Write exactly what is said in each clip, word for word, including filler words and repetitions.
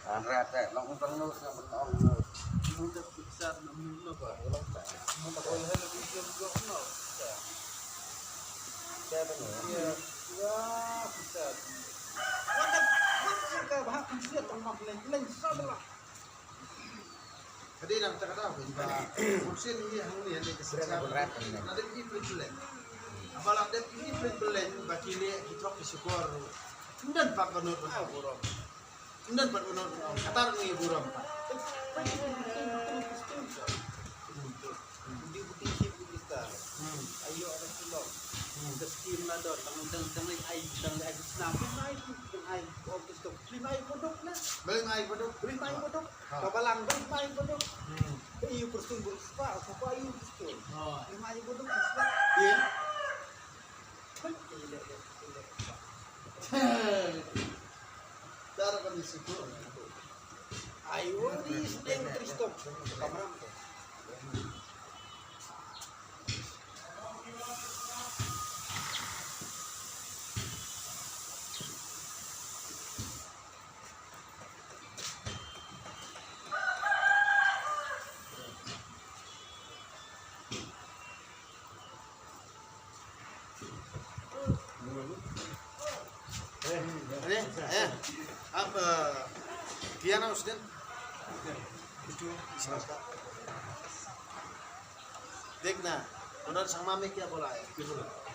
An rat eh, nong tong no, nong tong no. Mun da pizza na mun no ba. Mun da ko hele video go no. Pizza. Pizza ba no. Ya, ya, pizza. What the fuck ka ba pizza tong mak leng leng sabla. Ka dei nang ta ka daw, ka jingkyrmen. Bun sien ngi hangne, hangne ka sien. Bret, bret, bret. Na dep ngi pynleng. Haba la dep ngi pynleng, ba ki leh ki thok ki shukor. Ym don pat ba nud ba burom. Ym don pat ba nud ba burom. Kata ngi burom pat. Budi budi sip budi ta. Hmm. Ayo ada sulok. Hmm. Ka skim la don, tang, tang, tang ai, tang ai snam. Tang ai, tang ai, oh, ka stok. Tang ai kodok na. Beli mai kodok. Beli mai kodok. Ha. Ka balang beli mai kodok. Hmm. Ka iu person berupa, apa iu person. Ha. Beli mai kodok, ka stok. Iya. Kan, iya, iya, iya. Dar kami syukur. Ayo, di sedeng Kristok. Kamram tu. अरे, ए, आप, अ, किया ना उस दिन? बिट्टू, इसका। देखना, उन्होंने संगमा में क्या बोला है? क्या बोला?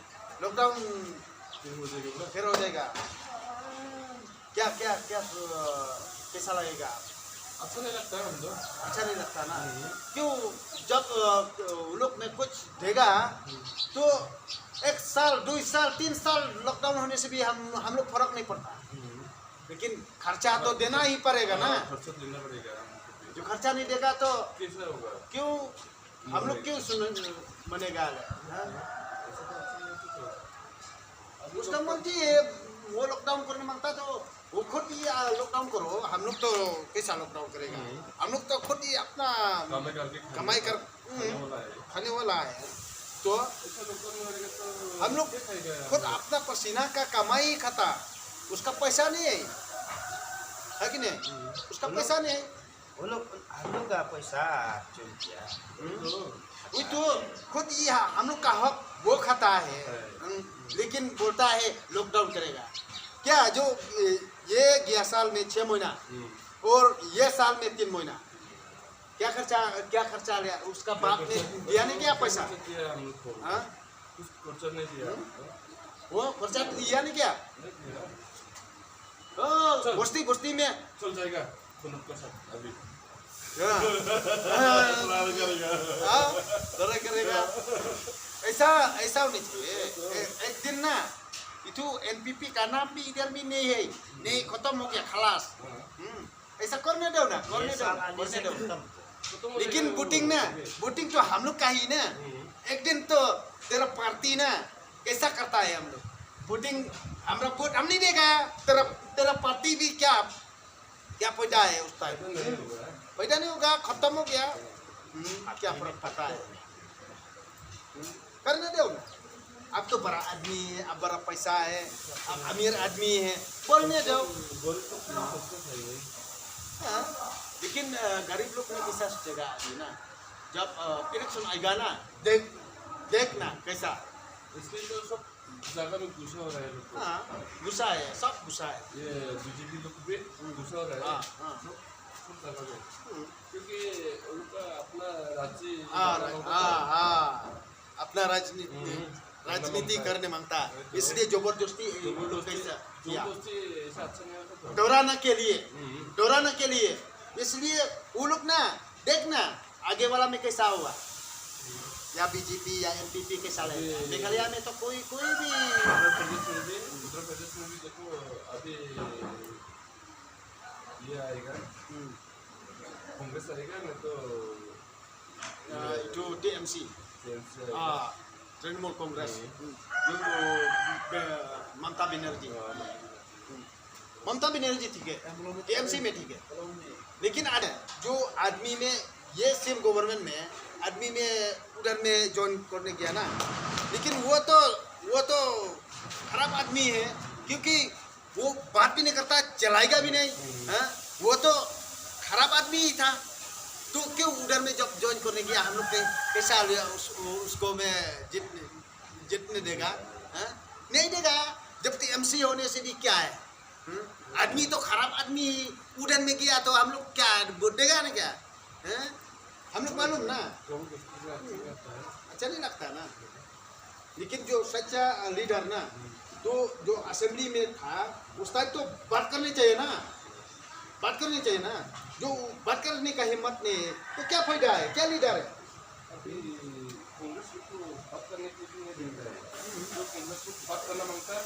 लॉकडाउन फिर हो जाएगा बोला? फिर हो जाएगा। क्या, क्या, क्या, अ, कैसा लगेगा? अच्छा नहीं लगता है हमको। अच्छा नहीं लगता ना? नहीं। क्यों, जब, अ, वो लोग में कुछ देगा, हम्म। तो एक साल, दो साल, तीन साल लॉकडाउन होने से भी हम, हम लोग फर्क नहीं पड़ता। हम्म। लेकिन खर्चा तो देना ही पड़ेगा ना। हाँ, खर्चा तो देना पड़ेगा। जो खर्चा नहीं देगा तो कैसे होगा? क्यों हम लोग क्यों सुन, मानेगा? हाँ? उसका मर्जी है, वो लॉकडाउन करने मांगता तो वो खुद ही, आ, लॉकडाउन करो, हम लोग तो कैसा लॉकडाउन करेगा? हम्म। हम लोग तो खुद ही अपना कमाई करके खाने कमाई कर, खाने हम्म, वाला है। खाने वाला है। तो ऐसा लॉकडाउन में रहेगा तो हम लोग क्या खाएगा हम खुद लोग? अपना पसीना का कमाई खाता, उसका पैसा नहीं है, है कि नहीं? हम्म। उसका हम लोग पैसा नहीं है। वो लोग, हम लोग का पैसा चोरी किया। हम्म। वही तो, खुद ये हम लोग का हक वो खाता है। है। हम्म, लेकिन बोलता है लॉकडाउन करेगा। क्या जो, ए, ये गया साल में छह महीना हम्म। और ये साल में तीन महीना, क्या खर्चा, क्या खर्चा लिया? उसका क्या बाप ने खर्चा? दिया नहीं क्या पैसा? खर्चा किया हम लोग को। हाँ? कुछ खर्चा नहीं दिया। हम्म? वो खर्चा तो दिया नहीं क्या? नहीं दिया। ओ, चल। बस्ती, बस्ती में। चल जाएगा, दोनों का साथ अभी। हाँ। लड़ाई करेगा। हाँ, लड़ाई करेगा। ऐसा, ऐसा होना चाहिए। ए-, एक दिन ना, इथु एनपीपी का नाम भी इधर भी नहीं है। नहीं, खत्म हो गया, खलास। हाँ। हम्म। ऐसा करने दो ना, करने दो, करने दो। लेकिन वोटिंग ना, वोटिंग तो हम लोग का ही ना। हम्म। एक दिन तो तेरा पार्टी ना, कैसा करता है हम लोग? वोटिंग, हमारा वोट हम नहीं देगा, तेरा, तेरा पार्टी भी क्या, क्या फायदा है उस टाइम? फायदा नहीं होगा। फायदा नहीं होगा, खत्म हो गया। हम्म, क्या फर्क पड़ता है? हम्म, करने दो ना। अब तो बड़ा आदमी है, अब बड़ा पैसा है, अब अमीर आदमी है, बोलने दो। बोल तो सकते हैं। हाँ, लेकिन, अ, गरीब लोग ने कैसा सोचेगा आदमी ना? जब, अ, इलेक्शन आएगा ना, देख, देखना कैसा। इसलिए तो सब जगह में गुस्सा हो रहा है लोग को। हाँ, गुस्सा है, सब गुस्सा है। ये बीजेपी लोग भी हम्म। गुस्सा हो रहा है। हाँ, हाँ। सब, सब जगह में। हम्म। क्योंकि उनका अपना राज्य हाँ, बड़ा रा-, होता हाँ, है। हाँ। अपना राजनीति, हम्म। राजनीति करने मांगता है। वही तो। इसलिए जबरदस्ती जबरदस्ती, कैसा किया? जबरदस्ती ऐसा अच्छा नहीं होता तो। डराने के लिए, हम्म। डराने के लिए। इसलिए वो लोग ना, देखना, आगे वाला में कैसा होगा। या बीजेपी या एनपीपी कैसा अभी लगेगा। मेघालय में तो कोई, कोई भी उत्तर प्रदेश में भी, उत्तर प्रदेश में भी देखो, अभी ये आएगा, हम्म। कांग्रेस आएगा, नहीं तो अ, ये जो टीएमसी। टीएमसी आएगा। हाँ, तृणमूल कांग्रेस। हम्म। हम्म। जो, अ, ममता बनर्जी। हाँ, ममता बनर्जी। हम्म। ममता बनर्जी ठीक है, टीएमसी में ठीक है। लेकिन आ-, जो आदमी में ये सेम गवर्नमेंट में आदमी में उधर में ज्वाइन करने गया ना, लेकिन वो तो, वो तो खराब आदमी है, क्योंकि वो बात भी नहीं करता, चलाएगा भी नहीं, हम्म। हाँ? वो तो आदमी था, तो क्यों उधर में जब ज्वाइन करने गया, हम लोग के कैसा लिया उस, उसको में जीतने, जीतने देगा? हाँ? नहीं देगा। जब तक एमसी होने से भी क्या है? हम्म? आदमी तो खराब आदमी उधर में गया तो हम लोग क्या वोट देगा ना क्या? हैं? हम लोग मालूम ना। अच्छा नहीं लगता ना। लेकिन जो सच्चा लीडर ना, तो जो असेंबली में था, उस टाइम तो बात करनी चाहिए ना, बात करनी चाहिए ना। जो बात करने का हिम्मत नहीं है, तो क्या फायदा है, क्या लीडर है? अभी कांग्रेस को तो बात करने के लिए नहीं देता है। जो कांग्रेस को बात करना मांगता है,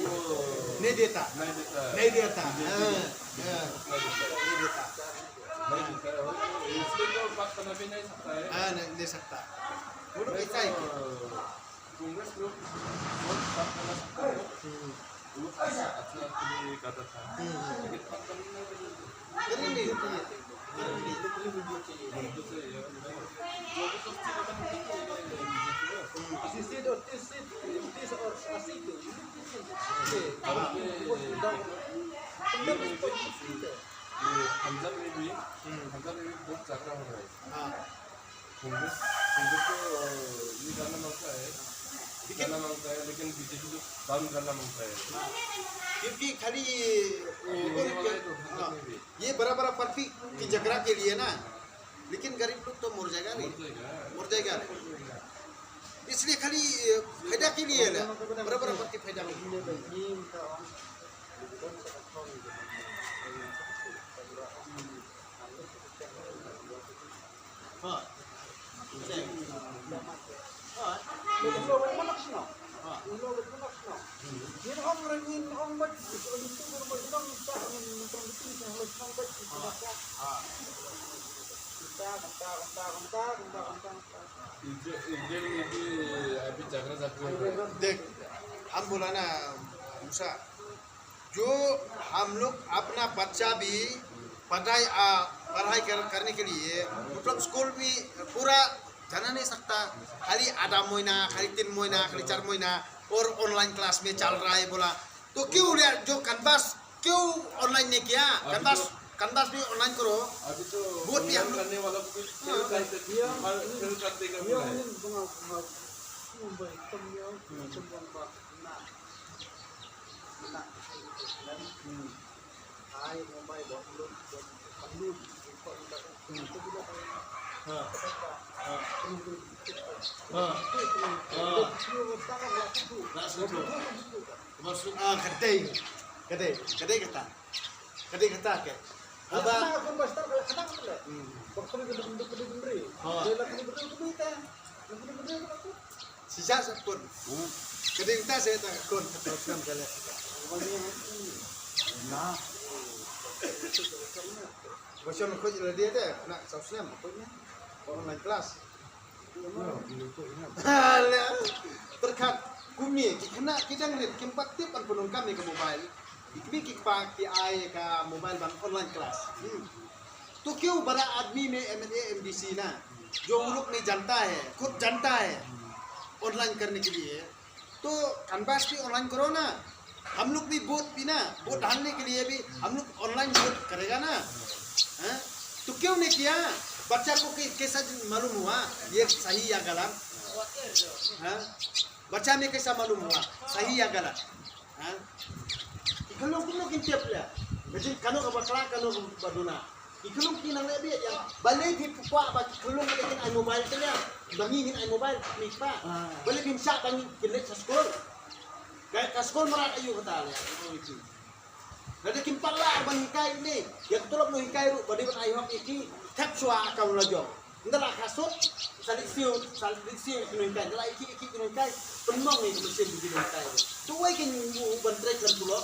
वो नहीं देता। नहीं देता है। नहीं देता। बीजेपी हाँ, हाँ। नहीं देता है। नहीं देता। नहीं देता है। इसलिए तो बात करना भी नहीं सकता है। हाँ, नहीं, नहीं सकता। वो लोग ऐसा ही किया। कांग्रेस लोग बहुत बात करना सकता है। हम्म। वो लोग अच्छा, अच्छा के लिए कहता था। हम्म। लेकिन बात करना नहीं देता। करने नहीं देता। करने नहीं देता। ये पंजाब में भी, हम्म। पंजाब में भी बहुत झगड़ा हो रहा है। हाँ। कांग्रेस, कांग्रेस तो, अ, ये करना मांगता है, लेकिन करना मांगता है, लेकिन बीजेपी तो डाउन करना मांगता है। हाँ। क्योंकि खाली, अ, अभी होने वाला है तो पंजाब हाँ, में भी। ये बड़ा बड़ा पार्टी की झगड़ा के लिए ना, लेकिन गरीब लोग तो मर जाएगा रे। मर जाएगा। मर जाएगा रे। इसलिए खाली, अ, फायदा के लिए है ना, बड़ा बड़ा पार्टी फायदा के लिए। हाँ। देख, हम बोला ना, उषा, जो हम लोग अपना बच्चा भी पढ़ाई, आ, पढ़ाई कर, करने के लिए, मतलब, स्कूल भी पूरा जाना नहीं सकता, खाली आधा महीना, खाली तीन महीना, खाली चार महीना, और ऑनलाइन क्लास में चल रहा है बोला, तो क्यों ले, जो कैनवास क्यों ऑनलाइन नहीं किया? कैनवास, कैनवास भी ऑनलाइन करो। अभी तो वोट भी हम लोग करने वाला को भी फेल कर दे, फेल कर देगा बोला है। Ka dei, ka dei, ka dei kata. Ka dei kata. Haba shisha sa kun. Ka dei kata sa ta kun. Ka dei kata sa ta kun. Na. Ba shon khoj la dei de, na sa snem khoj ne. Online class. Alah, pyrkhat kumne, ki khynnah ki dang rit, kim pat tip ban pyndonkam ïa ka mobile. Ki kmie ki kpa ki ai ka mobile ban online class. Hmm. तो क्यों बड़ा आदमी में एमएलए एमडीसी ना, जो वो लोग में जानता है, खुद जानता है, ऑनलाइन करने के लिए, तो कैनवास भी ऑनलाइन करो ना। हम लोग भी वोट भी ना, वोट डालने के लिए भी हम लोग ऑनलाइन वोट करेगा ना। हैं? तो क्यों नहीं किया? बच्चा को कै-, कैसा मालूम हुआ ये सही या गलत? हैं? बच्चा में कैसा मालूम हुआ सही या गलत? Ïa ki khyllung kumno kin tip leh. Ka jingkano ka bakla, kano ka baduna. Ki khyllung ki nang leh beit ïa. Balei phi kwah ba ki khyllung kin ai mobile te leh. Ba ngi ngin ai mobile, mih pa. Balei phim shah ba ngi kin leit sha skul. Ka, ka skul mrad aïu kata leh. Lada kim pat lah ban hikai ne. Ïa ka tulop nonghikai ruh ba dei ban ai hok ïa ki. Thep shuwa account la jong. Ynda la khasut, sa leit siew, sa leit siew ki nonghikai, ynda la ïa ki, ïa ki nonghikai, pynmong ïa ki mynsiem ki nonghikai. To wei kin u ban trei khlem tulop,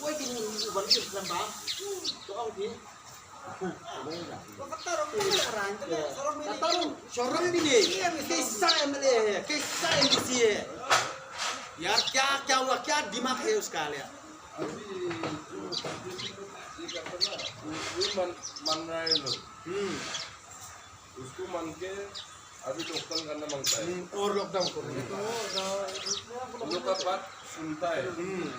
wei kin u ban trei khlem bam. To ong phi. Kata ruh, shorang bine, kaisa MLA hai, kaisa MDC hai. यार क्या, क्या हुआ, क्या दिमाग है उसका यार? अभी जो ये करता ना, वो, वो मान, मान रहा है लोग। हम्म। उसको मान के अभी lockdown करना मांगता है। हम्म, और lockdown करो। हम लोग का बात सुनता है। हम्म।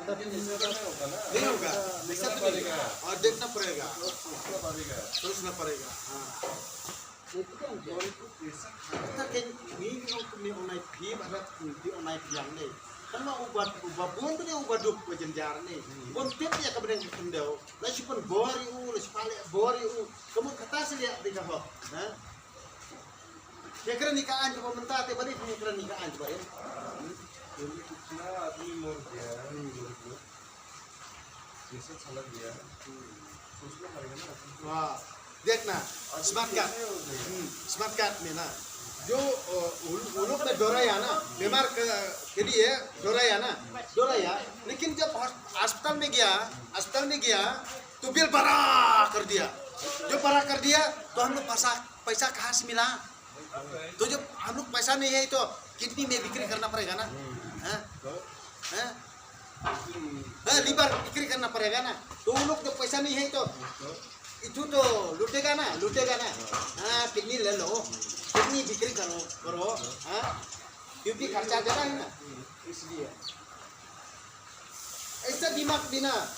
लेकिन इसका नहीं होगा ना। नहीं होगा। देखना पड़ेगा। और देखना पड़ेगा। उसका बात सोचना पड़ेगा, हाँ। Kata ka ngi ngi ong kumne, ong nai phi ba da phi ong nai phi yang ne. Kan ma uba uba bun ne uba duk ba jynjar ne. Bun tip ïa ka bneng ka khyndew. La shi pun bor ïa u, la shi pale bor ïa u. Ka mut kata shi ïa dei ka hok. Ha? Ïa kren ïa ka aiñ kaba mynta te ba dei ïa kren ïa ka aiñ kaba ïa. कितना आदमी मर गया, ये सब चला गया। सोचना पड़ेगा ना। वाह, देखना, स्मार्ट कार्ड। हम्म, स्मार्ट कार्ड में ना, जो, अ, उन, उन लोग में डोराया ना, बीमार क-, के लिए डोराया ना, डोराया, लेकिन जब हॉस-, अस्पताल में गया, अस्पताल में गया, तो बिल बड़ा कर दिया। जो बड़ा कर दिया, तो हम लोग पैसा, पैसा कहाँ से मिला? तो जब हम लोग पैसा नहीं है, तो किडनी में बिक्री करना पड़ेगा ना? हैं? हैं? हाँ, लिवर बिक्री करना पड़ेगा ना। तो उन लोग जब पैसा नहीं है, तो इथु तो लूटेगा ना, लूटेगा ना। हाँ, किडनी ले लो, किडनी बिक्री करो, करो। हाँ, क्योंकि खर्चा ज्यादा है ना, इसलिए। ऐसा दिमाग भी ना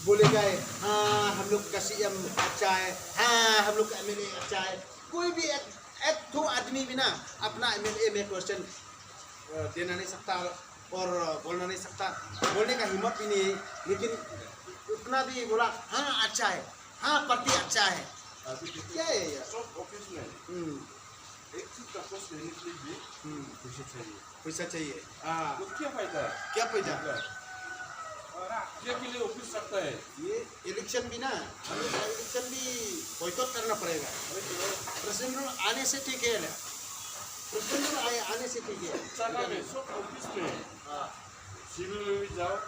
बोलेगा है, हाँ, हम लोग का सीएम अच्छा है, हाँ, हम लोग का एमएलए अच्छा है। कोई भी एक, एक दो आदमी भी ना अपना एमएलए में क्वेश्चन, अ, देना नहीं सकता और बोलना नहीं सकता, बोलने का हिम्मत भी नहीं है। लेकिन उतना भी बोला, हाँ, अच्छा है, हाँ, पार्टी अच्छा है। अभी देखिए, क्या है यार? सब ऑफिस में हम्म। एक चीज का पोस्ट लेने के लिए भी हम्म। पैसे चाहिए। पैसा चाहिए। हाँ। तो क्या फायदा? क्या फायदा? क्या के लिए ऑफिस रखता है? ये इलेक्शन भी ना, हमें इलेक्शन भी बॉयकॉट करना पड़ेगा। प्रेसिडेंट रूल आने से ठीक है ना, प्रेसिडेंट रूल आए, आने से ठीक है। सब जगह में, सब ऑफिस में। हाँ। सिविल में भी जाओ,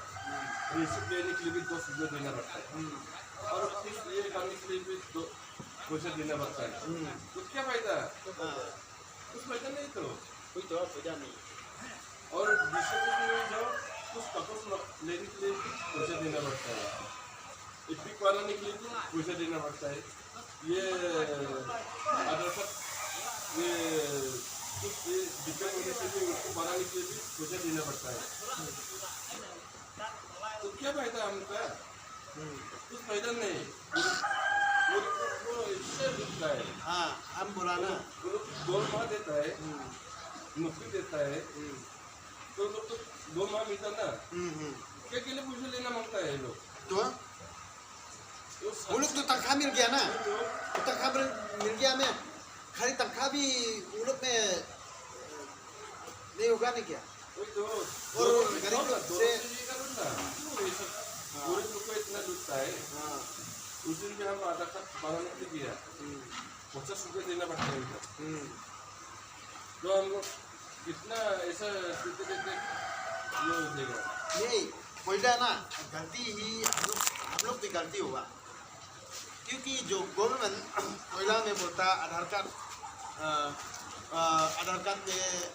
रिसिप्ट लेने के लिए भी दस रुपये देना पड़ता है। हम्म। और ऑफिस ये करने के लिए भी दो पैसा देना पड़ता है। हम्म। तो क्या फायदा? हाँ। कुछ फायदा नहीं तो। कोई तो फायदा नहीं। और दूसरे को भी जाओ, कुछ कागज लेने के लिए भी पैसा देना पड़ता है। एपिक बनाने के लिए भी पैसा देना पड़ता है। ये आधार कार्ड, ये कुछ ये दिक्कत होने से भी उसको बनाने के लिए भी पैसा देना पड़ता है। तो क्या फायदा हमका? हम्म। कुछ फायदा नहीं। वो, वो, वो इससे बिकता है। हाँ, हम बोला ना। वो लोग दो माह देता है, हम्म। नौकरी देता है, हम्म। तो लोग तो दो माह मिलता ना। हम्म, हम्म। क्या के लिए पैसे लेना मांगता है ये लोग? तो? वो लोग तो तनख्वाह मिल गया ना। तो तनख्वाह मिल, मिल गया में, खाली तनख्वाह भी वो लोग में नहीं होगा नहीं क्या? वही तो, और दोनों गरीब लोग से ये करो ना। क्यों ये सब हाँ। गरीब लोग को इतना लूटता है? हाँ। उस दिन भी हम आधा कप बनाने के लिए गया। हम्म। पचास रुपये देना पड़ता है उधर। हम्म। तो हम लोग कितना ऐसा देते देते ये हो जाएगा। नहीं, कोयला ना, गलती ही हम लोग, हम लोग की गलती हुआ। क्योंकि जो गवर्नमेंट कोयला में बोलता आधार कार्ड, अ, अ, आधार कार्ड में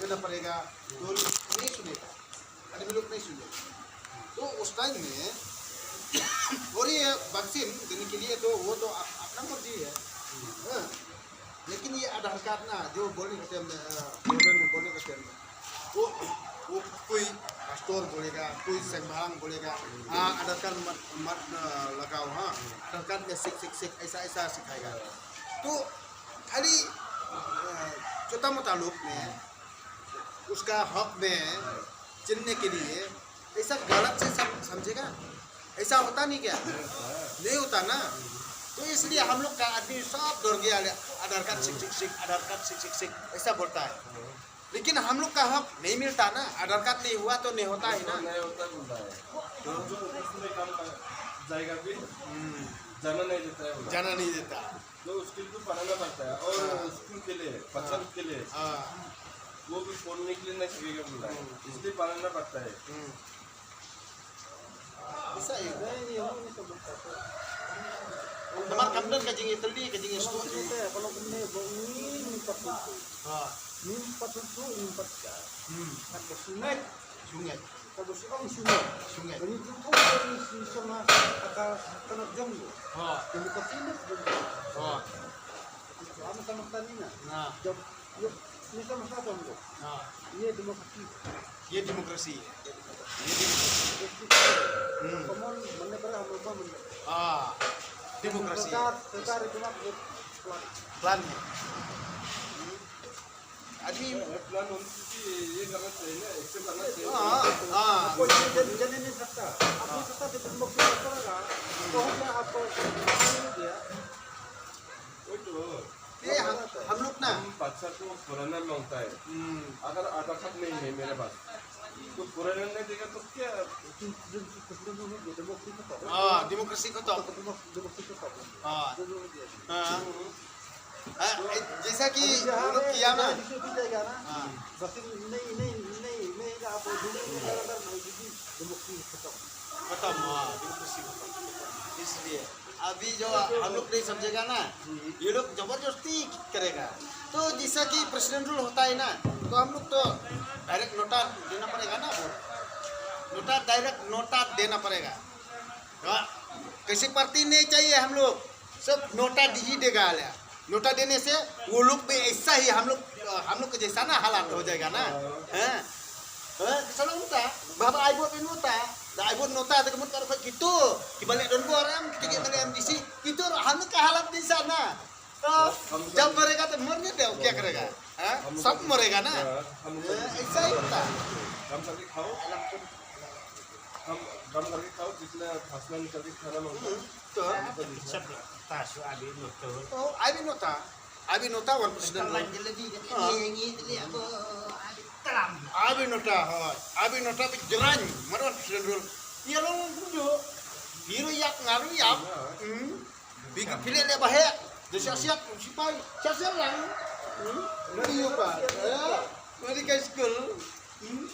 देना पड़ेगा, तो नहीं सुनेगा, आदमी लोग नहीं सुनेगा। तो उस टाइम में और ये वैक्सीन देने के लिए तो वो तो अप-, अपना मर्जी है। हाँ। लेकिन ये आधार कार्ड ना, जो बोलने के टाइम में, अ, बोलने में, बोलने के टाइम में, वो, वो कोई पास्टर बोलेगा, कोई संभांग बोलेगा, "हाँ, आधार कार्ड मत, मत, अ, लगाओ, हाँ, आधार कार्ड में सिक, सिक, सिक, ऐसा, ऐसा सिखाएगा।" तो खाली, अ, छोटा मोटा लोग में उसका हक में चिन्हने के लिए ऐसा गलत से सम-, समझेगा? ऐसा होता नहीं क्या? नहीं होता ना। तो इसलिए हम लोग का आदमी सब डर गया, "ले, आधार कार्ड सिक, सिक, सिक, आधार कार्ड सिक, सिक, सिक", ऐसा बोलता है। लेकिन हम लोग का हक नहीं मिलता ना, आधार कार्ड नहीं हुआ तो नहीं होता है ना। नहीं होता बोलता है। तो जो ऑफिस में काम कर जाएगा भी, हम्म। जाना नहीं देता है बोला। जाना नहीं देता। तो उसके लिए तो बनाना पड़ता है। और हाँ। स्कूल के लिए, बच्चा हाँ। लोग के लिए, हाँ। वो भी पढ़ने के लिए नहीं सकेगा बोला है। हम्म। इसलिए बनाना पड़ता है। हम्म। Isa eh. Namar kam don ka jingïatylli, ka jingïaskhem. Ito, kalau kumne ba ngi ngim pat sngewthuh. Ha. Ngim pat sngewthuh, ngim pat ka. Hmm. Kaba sngewthuh. Sngewthuh. Kaba sngewthuh, sngewthuh. Sngewthuh. Ba ngi sngewthuh, ba ngi sngewthuh, ha, ka, ka, ka jong ngi. Ha. Demokrasi ne jong ngi. Ha. Ito, ama ka mata ni na. Na. Jong ये, ये समझता तो हम लोग। हाँ। ये डेमोक्रेसी। ये डेमोक्रेसी है। ये डेमोक्रेसी। हम्म। कॉमन मानने पर हम लोग को मानने। हाँ। डेमोक्रेसी। सरकार, सरकार इतना प्लान है। अभी प्लान होने से ये करना चाहिए ना, एक्शन करना चाहिए। हाँ, हाँ। कोई चले नहीं सकता। अपनी सत्ता से प्रमुख से करेगा, तो हम क्या आपको दिया? वही तो। ये हम, हम लोग ना हम बादशाह को फॉरेनर मांगता है। हम्म। अगर आधा खत नहीं है मेरे पास, तो फॉरेनर नहीं देगा तो क्या? हाँ, डेमोक्रेसी खत्म। हाँ। हाँ। हाँ, जैसा कि अभी जहाँ वो लोग पे किया ना। जहाँ जिसको भी जाएगा ना, हाँ। बस नहीं, नहीं, नहीं, नहीं, आप वो दूसरे के अंदर नहीं, क्योंकि डेमोक्रेसी खत्म। खत्म, हाँ, डेमोक्रेसी खत्म। इसलिए अभी जो हम लोग नहीं समझेगा ना, ये लोग जबरदस्ती करेगा। तो जैसा कि प्रेसिडेंट रूल होता है ना, तो हम लोग तो डायरेक्ट नोटा देना पड़ेगा ना, वोट। नोटा, डायरेक्ट नोटा देना पड़ेगा। हाँ, किसी पार्टी नहीं चाहिए हम लोग, सब नोटा दे ही देगा ले। नोटा देने से वो लोग भी ऐसा ही हम लोग, हम लोग के जैसा ना हालात हो जाएगा ना। हैं? Haa, ka shalom ta, baba ai vote nota, da ai vote nota, da ka mut ka ruh kito, ki balik don bor em, kita ki balik M D C, kito ruh hanu ka halat di sana. To, हम jab मरेगा तो मरने दो, क्या करेगा? हाँ? हम लोग सब मरेगा ना? हाँ, हम लोग हाँ, ऐसा ही होता है। काम करके खाओ, हम काम करके खाओ, जितना भाषण करके खाना मांगो। हम्म, तो सब tasu abi nota. Oh, abi nota. Abi nota wan president. Kawan jelebi, हाँ। Ini, ini, ini, aku, abi teram. Abi nota, हाँ। Abi nota bi jrang, mar wan president rule. Ïa long long tunjuk. Biru yak ngaru yak. Hmm. Bigi pilih le bahek. Dia siap-siap sipai. Siap-siap lang. Hmm. Mari yu pa. Ya. Mari ke school. Hmm.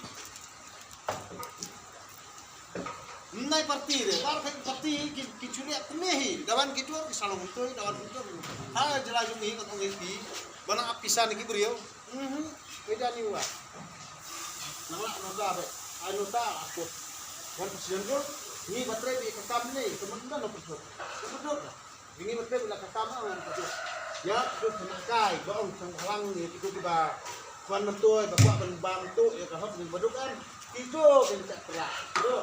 Nai parti de, bar kai parti ki, ki chule kune hi, dawan ki tur ki salong tur, dawan ki tur. Ha jela jong hi kan ong hi, bana apisa ni ki brio. Mhm. Beda ni wa. Nang la nota be, ai nota aku. Wan president tu, ni baterai bi ka kam ni, teman dah no president. Betul dah. Ini betul bila kata ma orang tu. Ya, tu kena kai, ba ong sang halang ni, tu ba kuan mentu, ba kuan ben ba mentu, ya ka hot ni baduk kan. Itu ben tak terak. Tu.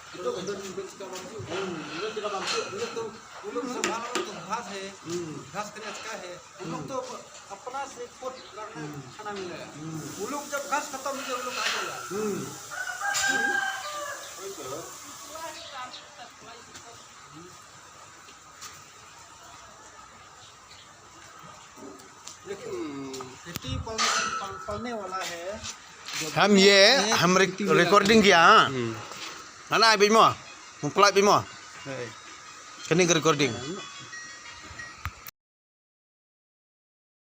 Itu kan tu ben cakap mampu. Hmm, itu cakap mampu. Itu tu. Ulung sambal tu ghas hai. Hmm. Ghas kena cakap hai. Ulung tu apa nas report karena sana mila. Hmm. Ulung jab ghas khatam je ulung aja ya. Hmm. हम ये, हम रिक-, रिकॉर्डिंग किया, हाँ। हम्म। है ना, अभी मो? हम प्लाई भी मो? है। कने का रिकॉर्डिंग?